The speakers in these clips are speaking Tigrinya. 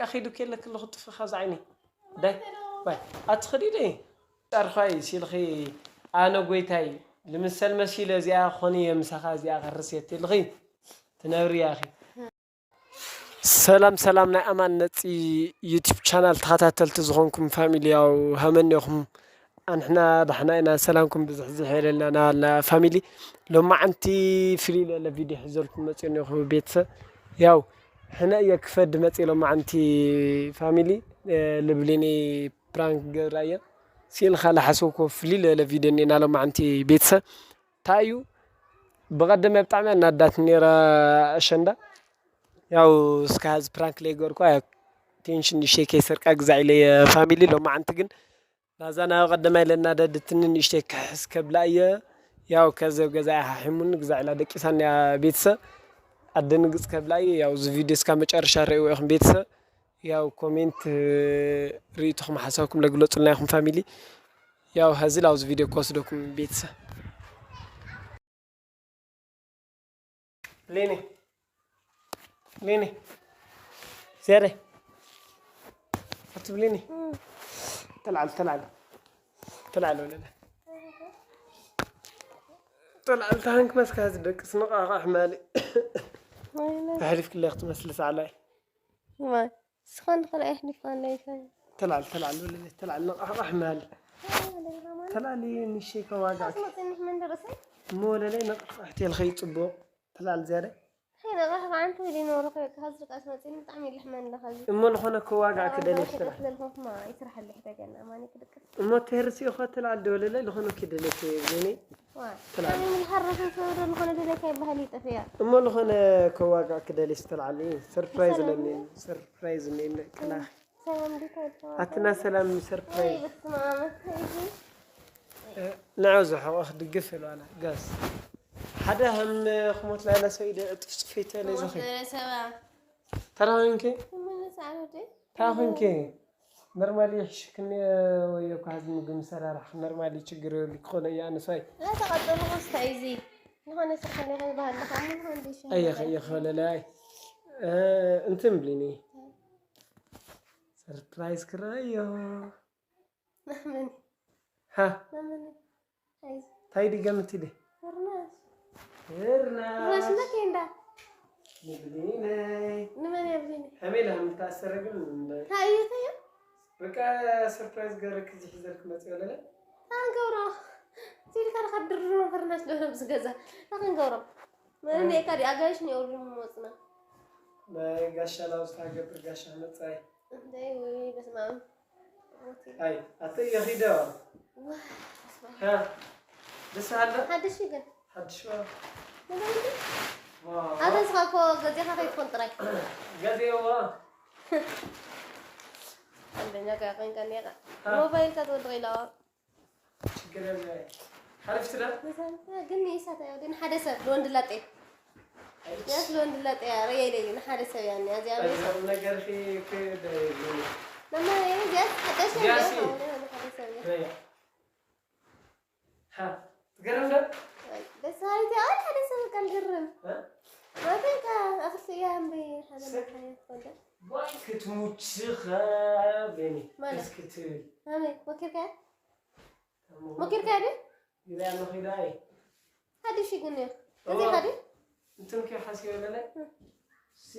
ኣኺዱ ከለክ ኣለኹ ጥፍኻ ዝዓይኒ። ዳይ፣ ባይ። ኣትኸዲ ደይ? ጫርኻይ ሲልኺ ኣነ ጎይታይ ልምሰል መሲለ እዚኣ ኾኒ የምሳኻ እዚኣ ከርስ የትልኺ ትነብሪ ያኺ። ሰላም ሰላም ናይ ኣማን ነፂ ዩቲብ ቻናል ተኸታተልቲ ዝኾንኩም ፋሚሊ ያው ሃመን ኢኹም። ኣንሕና ዳሕና ኢና ሰላምኩም ብዝሕ ዝሕ የለልና ናባልና ፋሚሊ። ሎማዓንቲ ፍልይ ለለ ቪድዮ ሒዘልኩም መፅእ እኒኹ ቤተሰብ። ያው ሕነ እየ ክፈድ መፅእ ሎማዓንቲ ፋሚሊ። ልብሊኒ ፕራንክ ገብራ እየ ሲልኻ ለሓሰብኮ ፍልይ ለለ ቪድዮ እኒና ሎማዓንቲ ቤተሰብ። እንታይ እዩ ብቐደም ኣብጣዕሚ ኣናዳት ነይራ ኣሸንዳ። ያው እስካ እዚ ፕራንክ ለይ ገርኳ ቴንሽን ንሸይ ከይሰርቃ ግዛዕ ኢለ ፋሚሊ። ሎማዓንቲ ግን ናዛ ናብ ቀደማይ ለናደድትኒ ንእሽተይ ክሕስ ከብላ እየ። ያው ከዘብ ገዛ ሓሒሙን ግዛዕ ኢላ ደቂሳን እያ ቤተሰብ። ኣደንግፅ ከብላ እየ። ያው እዚ ቪድዮ እስካ መጨረሻ ረእይዎ ኢኹም ቤተሰብ። ያው ኮሜንት ርእይቶኹም ሓሳብኩም ለግለፁልና ኢኹም ፋሚሊ። ያው ሀዚ ላውዚ ቪድዮ ክወስደኩም ቤተሰብ። ሌኒ ሌኒ ዜሬ ኣትብሊኒ። ተልዓል ተልዓል ተልዓል ወለለ ተልዓል ታንክ መስካ ዝደቅስ ንቓቓሕ ማሊ ተሕሊፍ ክለ ክትመስል ሳዕላይ። ስኻን ድኸላ ኣሕሊፍካ ኣለይከ ተላል ተላል ወለለ ተላል ንቕሕቕሕ ማል ተላል ንሸይ ከዋጋዕ እሞ ወለለ ንቕሕቅሕ ቴልኸይ ጽቡቕ ተላል ዝያደ እሞ ዝኾነ ከዋጋዕ ክደልሽ ተላል እሞ ተርሲ እኾ ተላል ዶ ወለለ ዝኾነ ክደልሽ ብኔ ተላል እሞ ዝኾነ ከዋጋዕ ክደልሽ ተላል ሰርፕራይዝ ለኒ ሰርፕራይዝ እኒኤኒ ቅናኺ። ኣትና ሰላም ሰርፕራይዝ። ንዑ ዝሕቑኽ ድግፍ ኢልዋና ጋስ ሓደ ከም ክሞት ላይላ ሰው ኢደ እጥፍጥፍ ይተለ ዝኺ ተራኺንኪ ተራኺንኪ ኖርማሊ ይሕሽክኒ ወይ እኳ ሕዚ ምግቢ ምሰራራሕ ኖርማሊ ችግር የብሉ ክኾነ እያ ንሳይ ተቐጠሉ ስታይ እዚ ዝኾነ ስራሕ ኣለኻ ዝበሃለኻ ምን ሆን ዲሽ ኣየኸ እየኸ ለላይ እንትን ብሊኒ ሰርፕራይዝ ክረአዮ። መን? ሃ? መን? ኣይ፣ ታይ ድገምት ኢለ? ፍርናሽ። ፍርናሽ። ፍርናሽ እንዳ ከንዳ? ንብሊነይ። ንመን እያ ብሊነይ? ከመይ ኢላ ከም እተኣሰረ ግን እንዳ ታዩ ታዩ? በቃ ሰርፕራይዝ ገረክ እዚ ሒዘልክ መጽእ ወለለ? ታንገብሮ። ሲልካ ድኻ ድርድሮ ፍርናሽ ዶ ነብዚ ገዛ? ታንገብሮ። መን እኔ ካዲ ኣጋይሽ ነው ወሉ ሞጽና። ናይ ጋሻ ላውስታ ገብር ጋሻ መጻይ። እንታይ ወይ በስመ ኣብ። ኣይ ኣተ የኺደ። ዋይ፣ በስመ ኣብ። ሃ፣ ደስ ኣለ። ሓድሽ እዩ ግን። ሓድሽ ዋ። ምንድን ነው? ዋው። ኣታ ንስኻ እኮ ገዚእኻ ከይትኾን ጥራይ። ገዚእዋ። አንደኛ ከ ቀን ቀን ያቃ። ሃ። ሞባይል ከትወድቕ ኢላዋ። ችግር የለ። ሓሪፍ ስለ? ግን ንኢሳት ኣያ ግን ሓደ ሰብ ልወንድ ላጤ። ያስ ልወንድ ላጤ ያ ረየ ኢለ ግን ሓደ ሰብ ያ እዚኣ። ነገር ከደ ለማ እዚኣ ሓደ ሰብ ያ። ሓደ ሰብ ያ። ሃ ትገርም ዶ? ደስ ባይት ያ ሓደ ሰብ ቃል ገርም። ማተካ ኣኽልቲ ያ እምቢ ሓደ ሰብ ማሓያ ትፈልጥ። ዋይ ክትሙችኸ ቤኒ ማለት ክትብል። ኣመይ ወኪልካ ሞኪርካ ድዩ? ይርያ መኺዳ እየ። ሓድሽ እዩ ግን እዩ። እዚ እዋ፣ ሓዲ? እንትን ከይ ሓስዮ ለለ? እ። ሲ፣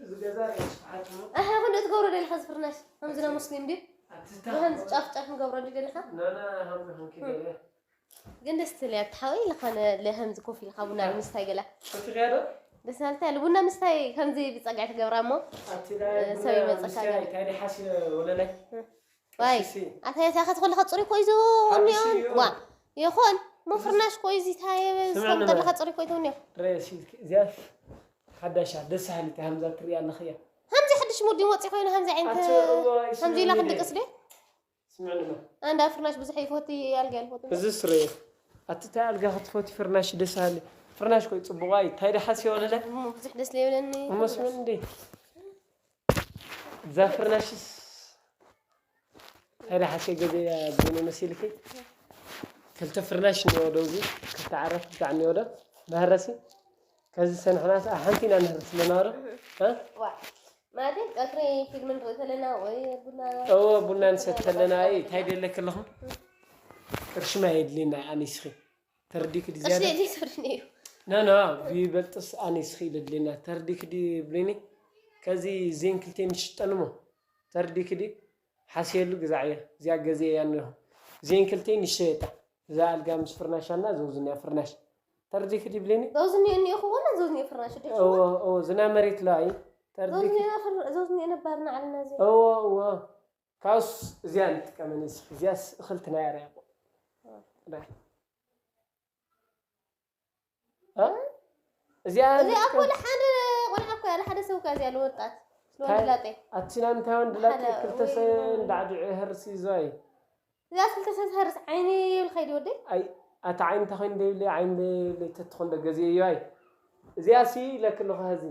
እዚ ገዛ ርእየ ስፍሓት እሞ። ኣሀ፣ ክንደይ ትገብሮ ደሊኻ እዚ ፍርናሽ? ከምዚ ናይ ሙስሊም ድዩ? ኣቲ ስታ-፣ ብኸምዚ ጫፍ ጫፍ ንገብሮ ድዩ ደሊኻ? ና፣ ና፣ ሃምዚ፣ ሃምዚ እ። ገለ። ግን ደስ ትብል እያ፣ ተሓወይ ዝኾነ ለሀምዚ ኮፍ ኢልካ ቡና ምስታይ ገላ። ኮፊ ከያ ዶ? ደስ ናልታ ያለ ቡና ምስታይ ከምዚ ብጸግዒ ትገብራ እሞ፣ ኣቲ ዳ እ፣ ቡና ሰብ ይመጸካ ምስታይ ገለ። እንታይ ዲ ሓስዮ ወለለ? እ። ዋይ፣ እሺ። ኣታ ያታ ከትኾን ለኻ ጽሩይ ኮይዞ ሓድሽ እኒኦ። እዩ። ዋ፣ ይኾን፣ ሞ ፍርናሽ ኮይዚ ታየ ስምዕኒ ስቶም ተለኻ ጽሩይ ኮይቶ እኒኦ። ሬሲ፣ እዚኣ ሓዳሻ፣ ደስ ሃሊት፣ ሃምዛ ትሪኣ ኣለኽያ። ሃምዚ ሓድሽ ሙድ ይወጽእ ኮይኑ፣ ሃምዚ ዓይነት፣ ኣቲ እዋ፣ ሃምዚ ኢላ ስምዕኒ ክንድቅስ ደ? ስምዕኒ ማ። ኣንዳ ፍርናሽ ብዙሕ ይፈቲ፣ ኣልጋ ይፈቲ። እዚ ስረ እዩ። ኣቲ ታይ ኣልጋ ክትፈቲ ፍርናሽ ደስ ሃሊ። ፍርናሽ ኮይ ጽቡቕ ኣይ፣ ታይ ደሓስ ይወለለ? እሞ ብዙሕ ደስ ለይብለኒ። እሞ ስምዕኒ እንዴ? እዛ ፍርናሽስ እንታይ ደሓሰ ገበያ ብነ መሲልኪ? ክልተ ፍርናሽ እኒኦ ዶ እዚ? ክልተ ዓራት ብጣዕሚ እኒኦ ዶ? መህረሲ? ከዚ ሰንሕናስ ሓንቲ ኢና ንህርስ ለናሮ? እ? ዋ። ማለት ቀትሪ ፊልም ንርኢ ተለና ወይ ቡና እዎ ቡና ንሰቲ ተለና። ይ እንታይ ደለክ ኣለኹ? ቅርሺ ማይ የድልየና። ኣኒስኺ ተረዲክ ድዩ? ዝያዳ ሰድኒ እዩ። ኖ ኖ፣ ብይበልጥስ ኣኒስኺ ለድልየና። ተረዲክ ድዩ ብሌኒ? ከዚ ዜን ክልቴን ይሽጠን እሞ ተረዲክ ድዩ? ሓስየሉ ግዛዕ እየ። እዚኣ ገዚአ እያ እኒኹ። ዜን ክልቴን ይሸየጣ። እዛ ኣልጋ ምስ ፍርናሻና ዘውዝንያ ፍርናሽ ተረዲክ ድዩ ብሌኒ? ዘውዝኒ እኒኦ ክኾነ ዘውዝኒ ፍርናሽ ደ እዎ እዎ፣ ዝና መሬት ለዋይ ተረዲክ ዘውዝኒ ነባርና ዓልና እዚ እዎ እዎ። ካብስ እዚኣ ንጥቀመ ንስኺ። እዚኣስ እኽልቲ ናይ ኣርያ። እዚኣ እዚኣ እኮ ንሓደ ቆልዓ እኮ እያ፣ ንሓደ ሰብ እኮ እያ እዚኣ ንወጣት ንወዲ ላጤ። ኣቲ ናይ ምንታይ ወንዲ ላጤ? ሓደ ክልተ ወይ ሰብ ንወንዲ። እንዳዕድዑ ይህርስ እዩ ዝዋይ። እዚኣ ክልተ ሰብ ትሃርስ ዓይኒ ይብልካ ይዲ ወደይ። ኣይ ኣቲ ዓይኒ ተኾይን ደይብለይ ዓይኒ ደይብለይ ተትኾን ዶ ገዚአ እዩ ኣይ። እዚኣ ሲ ኢለክ ኣለኹ ሀዚ።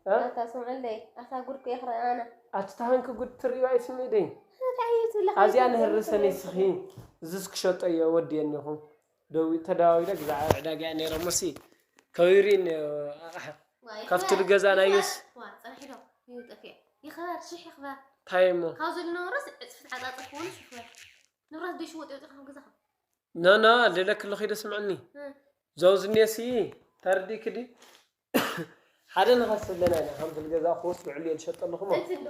እ? ኣታ ስምዕለይ ኣታ ጉድኩ የኽረኣና። ኣቲ ተሃንኪ ጉድ ትርእዩ ኣይስምዕ ደይ። እንታይ እዩ ትብለካ? ኣዚኣ ንህርሰ ነስኺ። እዝስ ክሸጦ እየ ወዲየኒኹም። ደዊ ተዳዋዊለ ግዛዕ ዕዳጋ እየ ነይረ ሞሲ። ከዊሪን ካብቲ ገዛ ናዮስ ዋ ፀንሒ ዶ እዩ ጠፊአ። ይኽበር ሽሕ ይኽበር። እንታይ እሞ ካብ ዘሎ ንብረት ዕፅፍት ዓፃፅፍ ክኾኑ ሽሕ ይኽበር። ንብረት ደይ ሽወጥ ይወጥ ከም ገዛኻ። ኖ ኖ ልለክ ኣለኹ ኢደ ስምዕኒ። ዘውዝኔሲ ተርዲ ክዲ ሓደ ንኸስ ኣለና ኢና። ከም ትል ገዛ ክወስ ብዕሉ እየ ዝሸጠ ኣለኹ ሞ እቲ ዶ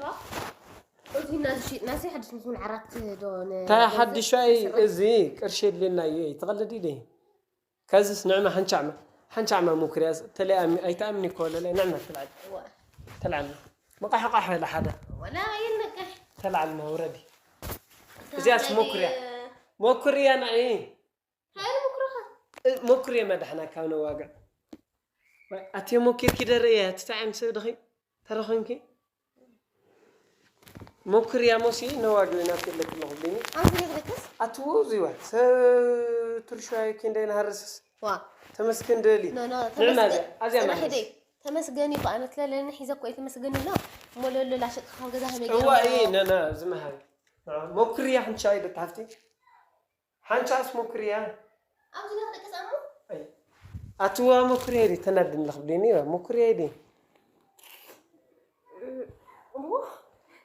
እዚ እና ዝሽጥ ናሲ ሓድሽ ምስ ምን ዓራት ዶ ነ- እንታይ ሓድሻይ እዚ ቅርሺ የድልየና እዩ። ተቐለዲ ደ ከዚስ ንዕማ ሓንቻዕማ ሓንቻዕማ ሙክርያ ተለይ ኣይተኣምኒ እኮ ለለ ንዕማ ትልዓል ዋ- ተልዓልና መቃሕቃሕ በለ ሓደ ወላ ይንቀሕ ተልዓልና ውረዲ። እዚኣስ ሞክርያ ሞክርያ ንዒ ሃይል ምክሮኻ ሞክርያ መድሓና ካብ ነዋግዕ ኣቲ ሞኪርኪ ደርእየ ትታዕም ሰብ ድኺ ተረኸንኪ ሞክርያ ሞሲ ነዋግዕ ናት የለክለኹ ብኒ ኣብዚ ይኽልክስ ኣትዎ ዚዋ ሰብ ትርሻይ ክንደይ ንሃርስስ ዋ ተመስገን ደሊ ኖ ኖ ንዕና ተመስገን እዚኣ እዚኣ ጽናሕ ማለት ደይ ተመስገን ይባ ኣነት ለለኒ ሒዘ እኮ ተመስገን ኣሎ እሞ ለሎ ላሸጥ ካብ ገዛ ከመይ እዋ እ ነና ዝመሃር ሞክርያ ሕንቻ ይደት ሃፍቲ ሓንቻስ ሞክርያ ኣብዚ ንኽደቅስ ኣሞ ኣትዋ ሞክርያ ይዲ ተናድን ለኽብደኒ ሞክርያ ይዲ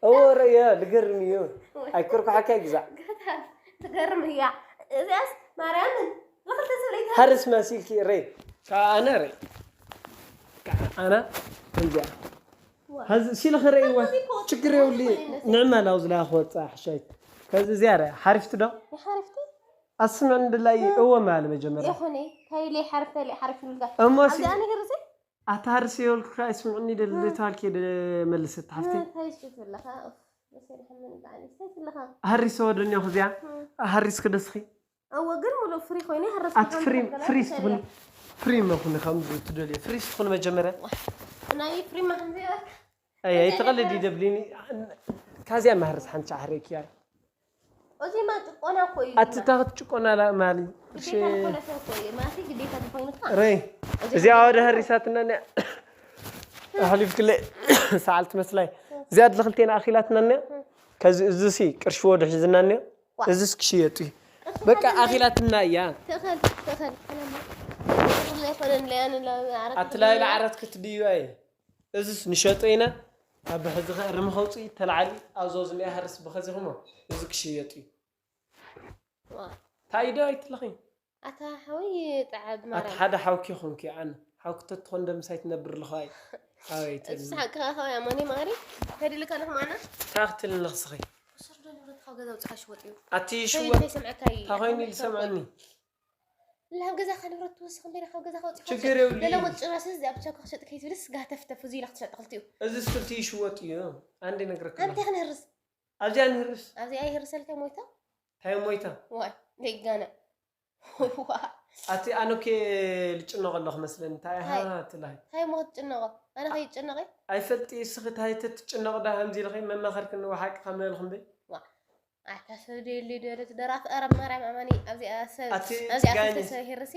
እዎ ረያ ልገርም እዩ ኣይኮርኩሓካ ግዛዕ ትገርም እያ እዚኣስ ማርያምን ንኽልተ ዝብለይታ ሃርስ መሲልኪ ረይ ከዓ ኣነ ረይ ከዓ ኣነ ከምዚኣ ሀዚ ሲልኺ ረይዋ ችግር የብሉ ንዕማ ላው ዝላ ክወፅእ ሓሻይት ከዚ እዚኣ ረያ ሓሪፍቲ ዶ ይሓርፍቲ ኣስምዕኒ ድላይ እወ ማለ መጀመርያ ይኹነ ከይለ ሓርፍተ ለ ሓርፍ ይብልካ እሞ ሲ ኣብዚ ኣነ ገርዘ ኣታ ሃርሲ የብልኩካ ኣይስምዕኒ ደልደታልኪ መልሰት ሓፍቲ ታይስት ዘለኻ መሰል ሓመን በዓል ይስታይ ዘለኻ ሃሪስ ወደኒ ክዚያ ሃሪስ ክደስኺ እወ ግን ሙሉእ ፍሪ ኮይነ ሃረስ ኣቲ ፍሪ ፍሪ ስትኹን ፍሪ መኹን ከም ትደልዮ ፍሪ ስትኹን መጀመርያ ናይ ፍሪ ማሕንዚ ኣይ ኣይተቐልድ ይደብሊኒ ካዚያ ማህርስ ሓንቻ ሕሬኪያ ኦዚማ ጭቆና እኮ እዩ ኣቲ ታኽት ጭቆና ላ ማሊ ግዴታ ዝኾነ ሰብ እኮ እዩ ማለት ግዴታ ዝኾይኑካ ረይ እዚኣ ወደ ሃሪሳትና ኒያ ኣሕሊፍ ክለ ሰዓል ትመስላይ እዚኣ ድለ ክልቴና ኣኺላትና ኒያ ከዚ እዚ ሲ ቅርሺ ወደ ሒዝና ኒያ እዚስ ክሽየጡ እዩ በቃ ኣኺላትና እያ ተኸል ተኸል ተኸል ለያንን ለያንን ዓራት ኣቲ ላይ ዓራት ክትድዩ ኣይ እዚስ ንሸጦ ኢና ኣብ ሕዚ ከእርሚ ከውፅእ ተላዓሊ ኣብዞ ዝኒኣ ሃርስ ብኸዚኹሞ እዚ ክሽየጡ እዩ ታይዶ ኣይትለኺ ኣታ ሓወይ ጣዓብ ኣቲ ማርያም ሓደ ሓውኪ ኾንኪ ኣነ ሓውኪ ተትኾን ደምሳይ ትነብር ኣለኹ ኣይ ሓወይ ትል ሳቅ ከኣ ከኣ ማኒ ማሪ ከድልካ ኣለኹ ማና ታኽትል ንኽስኺ ሰርዶ ንብረት ካብ ገዛ ውፅካ ሽወጥ እዩ ኣቲ ሽወ ከይሰምዐካ እዩ ታኾይኒ ዝሰምዐኒ ላብ ገዛ ከንብረት ትወስኽ እምበር ካብ ገዛ ከውፅካ ችግር የብሉ ለለወጥ ጭራስ እዚ ኣብ ቻኮ ክሸጥ ከይትብልስ ጋተፍተፍ እዚ ኢላ ክትሸጥ ክልቲኡ እዚ ስክልቲ ይሽወጥ እዩ ኣንድ ነግረክ ኣንተ ክንህርስ ኣብዚኣ ንህርስ ኣብዚ ኣይህርሰልካ ሞይታ እንታይ ሞይታ ዋይ ደጋና ኣቲ ኣነኬ ልጭነቕ ኣለኹ መስለኒ እንታይ ሃ ትላይ እንታይ ሞ ክትጭነቆ ኣነ ከይጨነቀ ኣይፈልጢ እስኺ እንታይ ተትጭነቕ ዳ ከምዚ ኢልኺ መማኸርክኒ ወሓቂ ካብ መልኹ እምበይ ኣታ ሰብ ደሊ ደለት ደራፍ ኣረ ማርያም ኣማኒ ኣብዚኣ ሰብ ኣቲ ኣብዚኣ ጋይንስ። ክልተ ሰብ ሄርሲ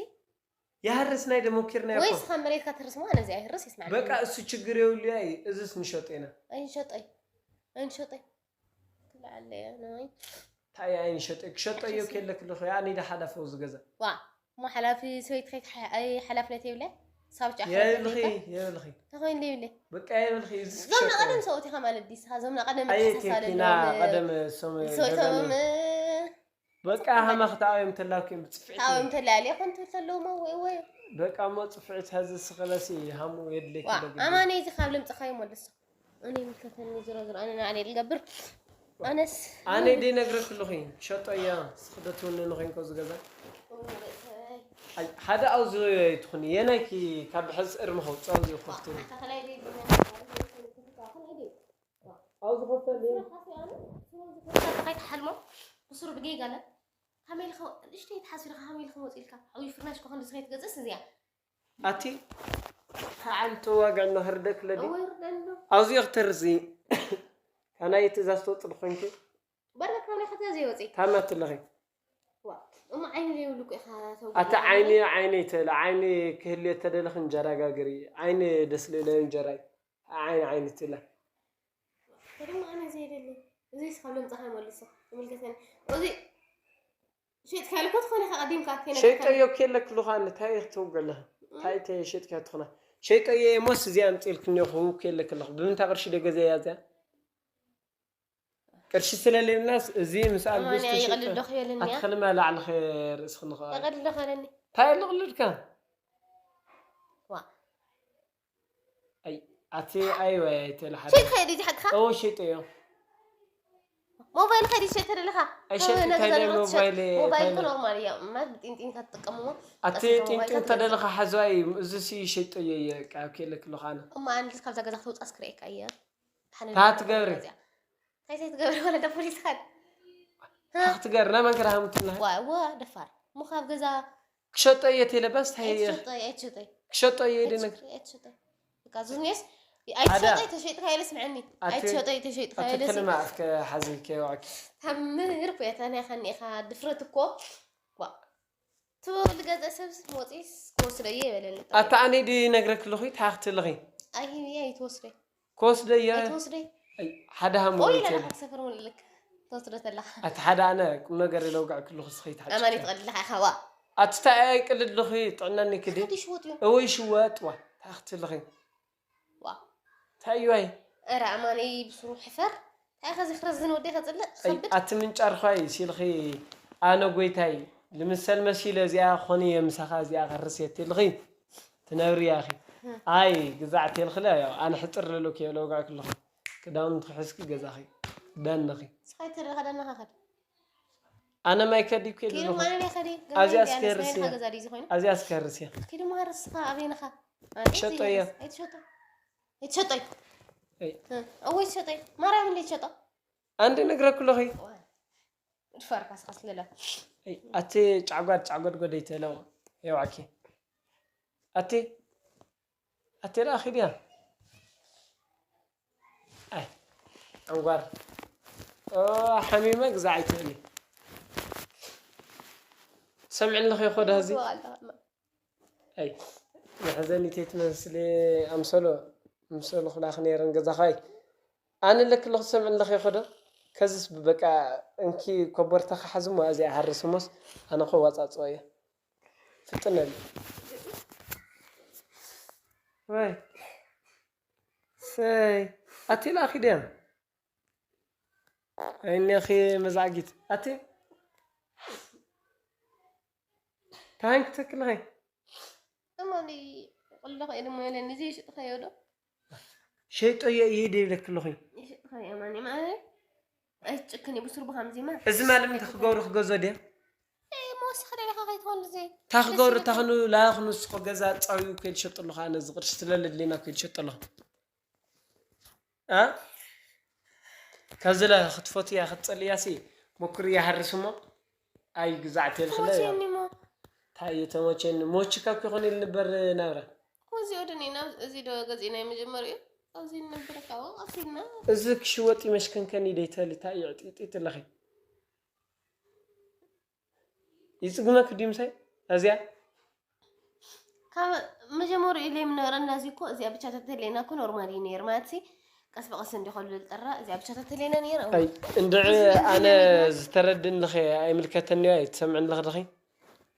ይሃርስ ናይ ደሞኪር ናይ ወይ እኮ ስኻ መሬትካ ትርስማ ነዚ ኣይህርስ ይስማዕ በቃ እሱ ችግር የብሉ ኣይ እዚስ ንሸጦ ኢና ኣይንሸጦይ ኣይንሸጦይ ክልዓለ እያ ናይ እንታይ ኣይንሸጦ ክሸጦ እዮ ከለክ ኣለኹ ኣነ ኢደ ሓላፈው ዝገዛ ዋ እሞ ሓላፊ ሰበይት ከይት ኣይ ሓላፍነት የብለ ሳብጫ የብልኺ ከይበልካ የብልኺ ተኾይኑ ዘይብለ በቃ የብልኺ እዚ ዞም ቀደም ሰውት ኢኻ ማለት ዲስ ዞም ቀደም ኣየ ተሳሳለ ቴኪና ቀደም ሶም ሰውቶም በቃ ሃማ ክትኣዮም ተላኩም ብፅፍዒት ታዎም ተላልየ ኮንቱ ተለውሞ ወይ ወይ በቃ እሞ ፅፍዒት ሀዚ ስኸለሲ ሃሙ የድለኪ ዋ ደግ ኣማነ እዚ ካብ ለምፅኻዮ መልሶ እኔ ምልከተኒ ዝሮ ዝሮ ኣነ ናዕለ ልገብር ኣነስ ኣነ ደይ ነግረክ ኣለኹ ሸጦ እያ ስኽደትውኒ ንኮይንኮ ዝገዛ ኣይ፣ ሓደ ኣውዚ ትኹን የናይኪ ካብ ሕዝ እርሚ ከውፅእ ኣውዚ ከፍቱ ኣውዚ ከፍተል ከይትሓልሞ ብስሩ ብጌጋለ ከመይ ኢልካ ንእሽተይ ተሓሲርካ ከመይ ኢልካ መፂልካ ዓብዩ ፍርናሽ ኮኸ ንስኸይ ትገፅስ እዚኣ ኣቲ ተዓልቶ ዋጋ እናኸርደክ ለዲ እወ ይርደሎ ኣውዚ ክትርዚ ካናይ ትእዛዝ ተወፅእ ድኾንኪ በረ ካብ ናይ ከተዚ ይወፂ ታማትለኺ ዋ እሞ ዓይኒ ዘይብሉ እኮ ኢኻ ተው ኣቲ ዓይኒ ዓይኒ ይትእል ዓይኒ ክህልዮ ተደለኺ እንጀራ ጋግሪ ዓይኒ ደስ ልለ እንጀራ እዩ። ዓይኒ ዓይኒ ትለ ከደሞ ኣነ ዘይደሊ እዚ ስኻብ ለምፅኻ ይመልሶ ይምልከተኒ እዚ ሸጥካ ልኮ ትኾነ ኢኻ ቀዲምካ ሸይጠዮ ኬለክ ልዃን እንታይ ክትውገለ እንታይ ተሸጥካ ትኾና ሸይጠዮ ሞስ እዚኣ ኣምፅልክኒ ክውክ የለክ ኣለኹ ብምንታይ ቅርሺ ደገዘያ እዚኣ ቅርሺ ስለለየብናስ እዚ ምስ ኣልግስቲ ይቐልል ዶ ክበለኒ እያ ኣትኸልማ ላዕሊ ርእስኽ ንኸ ይቐልል ዶ ክበለኒ እንታይ ልቕልልካ ዋ ኣይ ኣቲ ኣይ ወይ ኣይተለ ሓደ ሸይጥ ከይዲ እዚ ሓቅኻ ኦ ሸይጠዮ ሞባይል ከይዲ ሸይጥ ተደለኻ ኣይሸጥ እንታይ ናይ ሞባይል ሞባይል ኖርማል እያ ማለት ብጢንጢን ካብ ትጥቀምዎ ኣቲ ጢንጢን ተደለኻ ሓዝዋይ እዚ ሲ ሸይጠዮ እየ ካብ ኬለክ ኣለኹ ኣነ እማ ኣንድስ ካብዛ ገዛ ክትውፃስ ክርእየካ እየ ታት ገብሪ እንታይ ዘይትገብሪ ወለደ ፖሊስ ኻድ ክትገር ናይ መን ክረሃምትና ዋ ዋ ደፋር እሞ ካብ ገዛ ክሸጦ እየ ቴለባስ እንታይ እየ ኣይትሸጦይ ኣይትሸጦይ ክሸጦ እየ ደነግ ኣይትሸጦይ ኣይትሸጦይ በቃ ዙኔስ ኣይትሸጦይ ተሸይጥካ የለ ስምዐኒ ኣቲ- ኣይትሸጦይ ተሸይጥካ የለ ኣትክልማ እስከ ሓዚ ከይዋዕኪ ታምር እኮ እያ ታናይ ኻኒኻ ድፍረት እኮ ዋ ትበሉ ገዛ ሰብ ወፂስ ክወስደ እየ ይበለኒ ኣታ ኣነ ዲ ነግረክ ኣለኹ ታክቲ ኣለኺ ኣይህብየ ኣይትወስደ ክወስደ እየ ኣይትወስደ ኣይ፣ ሓደ ሃሞ ወይ ይትል ለካ ሰፈር ምልልክ ትወስደ ተለኻ ኣቲ ሓደ ኣነ ቁም ነገር ለውጋዕ ክልኹ ስኸይ ኣማን ትሓጭ ይትቐልልኻ ኢኻ ዋ ኣቲ ታ ኣይቅልልኺ ጥዕናኒ ክዲ ሓዲ ሽወጥ እዩ እወይ ሽወጥ ዋ ታክቲ ኣለኺ ዋ ታይዋይ ኧረ ኣማነይ ብስሩ ሕፈር እንታይ ኸዚ ክረዝን ወደይ ከፅልእ ኣይ፣ ከብድ ኣቲ ምንጫር ኳይ ሲልኺ ኣነ ጎይታይ ልምሰል መሲለ እዚኣ ኾኒ የምሳኻ እዚኣ ከርስ የትልኺ ትነብሪ ያኺ ኣይ ግዛዕ ቴልኽለ ያው ኣነ ሕጥር ለሎ ከየሎ ወጋዕ ክልኹ ክዳውንቲ ሕዝኪ ገዛኺ ደንኺ ስኻይ ትርኢ ከደናኻ ከድ ኣነ ማይ ከዲ እኮ ኪዱ የለኹ ማለለ ኸዲ ኣብዚኣ ገዛ እስከ ርሲ ናይኻ ገዛ ድዩ ዝኾይኑ ኣብዚኣ እስከ ርሲ ኪዱ ማርስኻ ኣበይንኻ ሸጦ እየ። ኣይትሸጦ ኣይትሸጦይ እይ። እወ ይትሸጦይ ማርያም እንደ ይትሸጦ ኣንድ ነግረኩ ኣለኺ ድፈርካ ስኻ ስለለ ኣቲ ጫጓድ ጫጓድ ጎደይ ተለው የዋዕኪ ኣቲ ኣቲ ዳ ኺድያ ኣይ ዕንጓር ኦ፣ ሓሚመ ግዛዕ ኣይትእሊ ሰምዕልኺ ኮዳ እዚ ኣይ መሕዘኒተይ ትመስሊ ኣምሰሎ ምሰሉ ክላኽ ነይረን ገዛኻይ ኣነ ለክለኹ ሰምዕልኺ ኮዶ ከዝስ በቃ እንኪ ኮቦርታ ክሓዝሞ እዚኣ ሃርስሞስ ኣነ ኮ ዋጻጽኦ እየ ፍጥነል ወይ ሰይ ኣቲ ላኺ ድያ ኣይኔኺ መዛዕጊት ኣቲ ታንክ ተክልኸ እማኒ ቁልዶ ከይደ ሞ የለን እዚ ይሽጥኸዮ ዶ ሸይጦ እየ እየ ደይብለክልኹ ይሽጥኸዮ እማኒ ማለት ኣይትጭክን እዩ ብስሩ ብሃምዚማ እዚ ማለት እንታይ ክገብሩ ክገዞ ድየ መወሰኺ ደለኻ ከይትኾን እዚ እንታይ ክገብሩ እንታይ ክኑ ላኽኑ ንስኹ ገዛ ፃውዩ ከይድ ሸጡ ኣለኹ ኣነ እዚ ቅርሺ ስለለድሌና ከይድ ሸጡ ኣለኹ እ ካብዚ ለ ክትፈትያ ክትፀልያ ሲ ምኩር ይሃርስ እሞ ኣይ ግዛዕ ተልክለ ተመቸኒ ሞ እንታይ እዩ ተመቸኒ ሞችካ እኮ ይኾን ኢሉ ንበር ናብራ እዚኦ ደኒ ናብ እዚ ዶ ገዚእና መጀመሪኡ ኣብዚ ንነብር ካብ ኣብሲልና እዚ ክሽወጥ ይመሽከንከን ይደይተል እንታይ እዩ ዕጢጢት ኣለኺ ይፅግመክ ድዩ ምሳይ እዚኣ ካብ መጀመሪኡ ኢለ የምነበረና እዚ እኮ እዚኣ ብቻ ተተለየና እኮ ኖርማል እዩ ነይር ማለት ሲ ቀስ ብቀስ እንዲ ከሉ ልጠራ እዚኣ ብቻ ተተለየና ነይር ኣይ እንድዒ ኣነ ዝተረድን ለኸ ኣይምልከተኒ እየ ትሰምዕን ለኽ ደኸ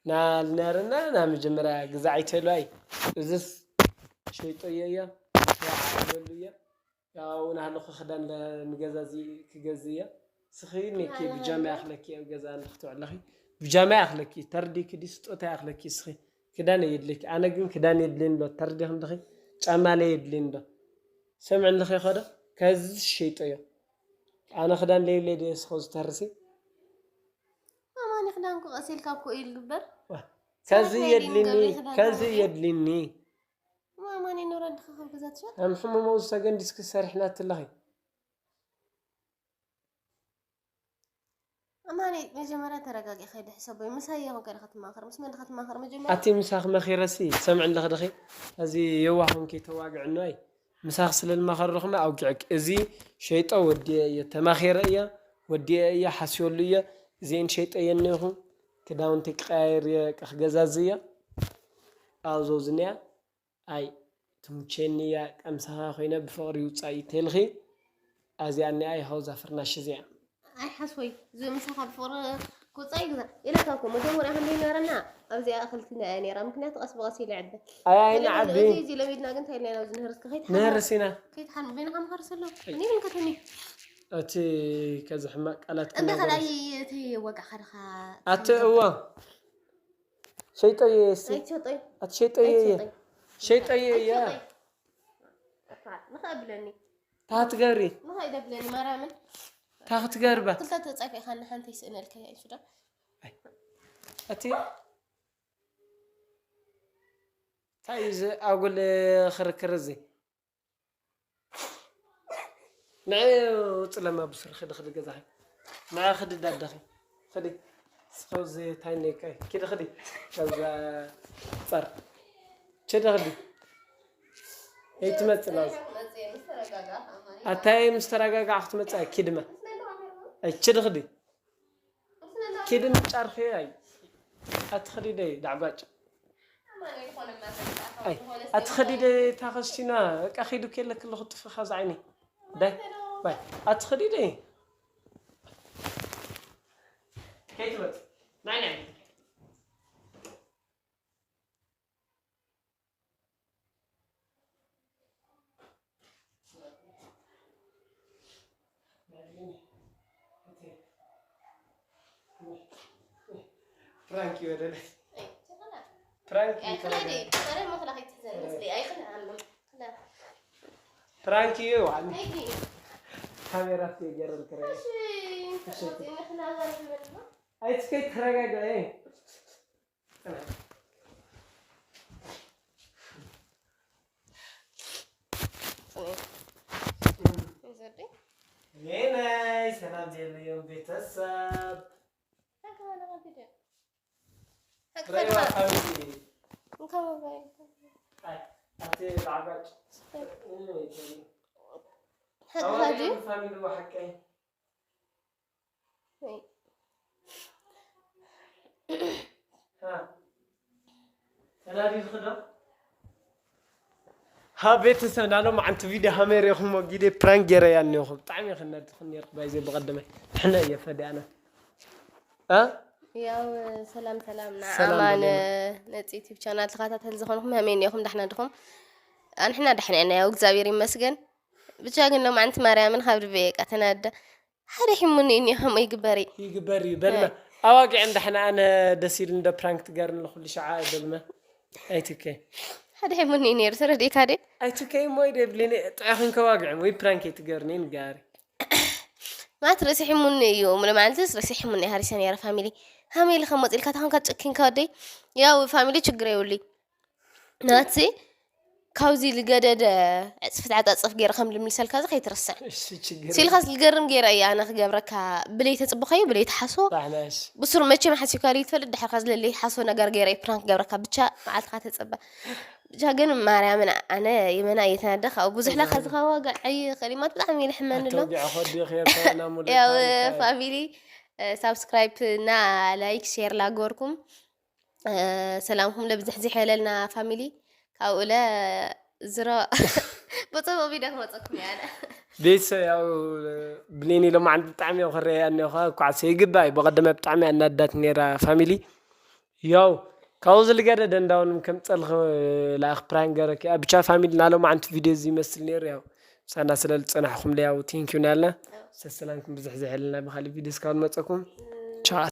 ናልነርና ና መጀመርያ ግዛዕ ኣይትህሉ ኣይ እዝስ ሸይጠዮ እያ። ያው ዓብየሉ እያ። ያው ናህለኹ ክዳን ለ-፣ ንገዛዚ ክገዝእ እያ። ስኺ ኔኪ ብጃማ ያኽለኪ ኣብ ገዛ እንድኽትውዕለኺ። ብጃማ ያኽለኪ፣ ተርዲኪ ዲ ስጦታ ያኽለኪ ስኺ። ክዳን የድልየኪ። ኣነ ግን ክዳን የድልየኒ ዶ? ተርዲኺ እንድኺ ጫማ ለ የድልየኒ ዶ? ሰምዕልኺ ኸዶ ከዚ ሸይጠዮ። ኣነ ክዳን ለይብለይ ዶ ስኸ ዝተርሲ? ማማኒ ክዳንኩ ቀሲልካ እኮ እዩ ዝግበር። ከዚ የድልኒ፣ ከዚ የድልኒ። ማማኒ ኖረ ድኻ ካብ ገዛ ትሸጥ። ኣም ሕሙም ውሰገን ዲስክ ሰሪሕና ትለኺ። ኣማኒ መጀመርያ ተረጋጊ ከይዲ ሕሰቦይ። ምሳይ እየ ከይዲ ክትማኸር። ምስ መን ክትማኸር መጀመርያ? ኣቲ ምሳኽ መኺረሲ ሰምዕ ኣለኽ ድኺ። እዚ የዋህ ኮንኪ ተዋግዕኖ ኣይ። ምሳኽ ስለ ልማኸር ዶኽመ ኣውግዕክ። እዚ ሸይጦ ወዲኤ እየ ተማኺረ እየ ወዲኤ እየ ሓስዮሉ እየ። እዚኤን ሸይጠየን ነይኹ። ክዳውንቲ ክቀያየር እየ ክገዛዝ እየ። ኣብዞ ዝኒያ ኣይ ትምቸኒ እያ ቀምሳኻ ኮይነ ብፍቕሪ ውፃኢ ተልኺ። ኣዚኣ እኒኣ ይኸው ዛፍርናሽ እዚኣ። ኣይ ሓስወይ እዚ ምሳኻ ብፍቕሪ ክውፃእ ይግዛ ኢለካ እኮ መጀመርያ ክንደይ ነበረና ኣብዚኣ እኽልቲ ነያ ነይራ ምክንያቱ ቀስ ብቐስ ኢለ ዕበ ኣይ ኣይንዓቢ እዚ ለሚድና ግን እንታይ ኢልና ናብዚ ንህርስ ከይት ንህርስ ኢና። ከይት ሓን በይንኻ ምኻር ሰሎ እኔ ምን ከተኒ እቲ ከዚ ሕማቅ ቃላት እንደ ክናገር ከላይ እቲ ወጋ ከድኻ ኣቲ እዋ ሸይጠየ እስቲ ኣይትሸጦይ ኣቲ ሸይጠየ እየ ሸይጠየ እየ ንኸብለኒ ታትገሪ ንኸይደብለኒ ማርያምን ታክትገርባ ክልተ ተጻፊ ኢኻ ንሓንቲ ይስእነልካ እያ ኢሱ ዶ እቲ እንታይ እዩ እዚ ኣጉል ክርክር እዚ ንዐ ውፅለማ ብስር ክዲ ክዲ ገዛኺ ንዐ ክዲ ዳዳኺ ክዲ ስኸዚ ታይነካ ኪዲ ክዲ ከዛ ፀር ችዲ ክዲ ኣይትመፅእ ናብዚ ኣታይ ምስ ተረጋጋዕ ክትመፅእ ኪድማ ኣይችዲ ክዲ ኪድን ጫርኺ ኣይ ኣትኸዲደይ ዳዕጓጭ ኣይ ኣትኸዲደይ ታኸስቲና እቃ ኺዱ ከለክ ኣለኹ ጥፍኻ ዝዓይኒ ዳይ ባይ ኣትኸዲደይ ከይትመጥ ናይ ናይ ፕራንክ ይበደለ ፕራንክ ይበደለ ፕራንክ እዩ ዋኒ ካሜራ ገረል ክረ ኣይትከይ ተረጋጋ ኔነይ ሰላም ዘየለዮም ቤተሰብ ረዋ ፋሚሊ ኣቲ ጣዕጋጭ ፋሚሊ ሓቀይ ተናዲድኺ ዶ? ሃ ቤተሰብ ናሎም ዓንቲ ቪድዮ ሃመር ኢኹም ጊደ ፕራንክ ገይረያ እኒኹ ብጣዕሚ ከናድኹም ነርኩ ባይዘ ብቐደመ ሕነ እየ ፈዲያና እ ያው ሰላም ሰላም ንኣማን ነፂ ዩቲብ ቻናል ተኸታተል ዝኾንኩም ሃመይ እኒኹም ዳሕና ድኹም ኣንሕና ዳሕና ኢና ያው እግዚኣብሔር ይመስገን ብቻ ግን ሎም ዓንቲ ማርያምን ካብ ልበየ ቃ ተናዳ ሓደ ሒሙኒ እኒ ከምኡ ይግበር እዩ ይግበር እዩ በልመ ኣዋጊዐ እንዳሕና ኣነ ደስ ኢሉ እንደ ፕራንክ ትገርኒ ኩሉ ሸዓ በልመ ኣይትከ ሓደ ሒሙኒ እዩ ነይሩ ተረዲእካ ደ ኣይትከ እሞ ደብሊኒ ጥዕኽን ከዋግዕም ወይ ፕራንክ ኣይትገርኒ ንጋሪ ማለት ርእሲ ሒሙኒ እዩ ምለ ማለትስ ርእሲ ሒሙኒ ሃሪሰ ነይረ ፋሚሊ ሃመይ ኢልካ መፅኢልካ ታኾንካ ጨኪንካ ወደይ ያው ፋሚሊ ችግር የብሉይ ናቲ ካብዚ ልገደደ ዕፅፍት ዓፃፅፍ ገይረ ከም ልምልሰልካ እዚ ከይትርስዕ ሲልካስ ልገርም ገይረ እየ ኣነ ክገብረካ ብለይ ተፅብኻዩ ብለይ ተሓስቦ ብሱር መቸም ሓሲብካ ልዩ ትፈልጥ ድሕርካ ዝለለይ ሓስቦ ነገር ገይረ ፕራንክ ገብረካ ብቻ መዓልትካ ተፀበ ብቻ ግን ማርያምን ኣነ የመና እየተናደ ካብኡ ብዙሕ ላካ ዝኸዋጋ ዓይ ከሊማት ብጣዕሚ ይልሕመኒ ኣሎ ያው ፋሚሊ ሳብስክራይብ እና ላይክ ሼር ላገበርኩም ሰላምኩም ለብዝሕዝሕ የለልና ፋሚሊ ካብኡለ ዝሮ ብፅቡቅ ቪድዮ ክመፀኩም ያለ ቤተሰብ ያው ብሌኒ ሎማዓንቲ ብጣዕሚ ያው ክረያ እኒኻ እኳ ሰይግባይ ብቀደመ ብጣዕሚ ኣናዳት ነራ ፋሚሊ ያው ካብኡ ዝልገደ ደንዳውንም ከም ጸልኽ ላእኽ ፕራንክ ገረኪ ኣብ ብቻ ፋሚሊ ናሎም ዓንቱ ቪድዮ እዚ ይመስል ነይሩ። ያው ምሳና ስለ ዝጸናሕኹም ያው ቴንኪዩ ናልና። ሰሰላምኩም ብዙሕ ዘሕልና ብኻሊ ቪድዮ እስካብ ንመጸኩም። ቻው።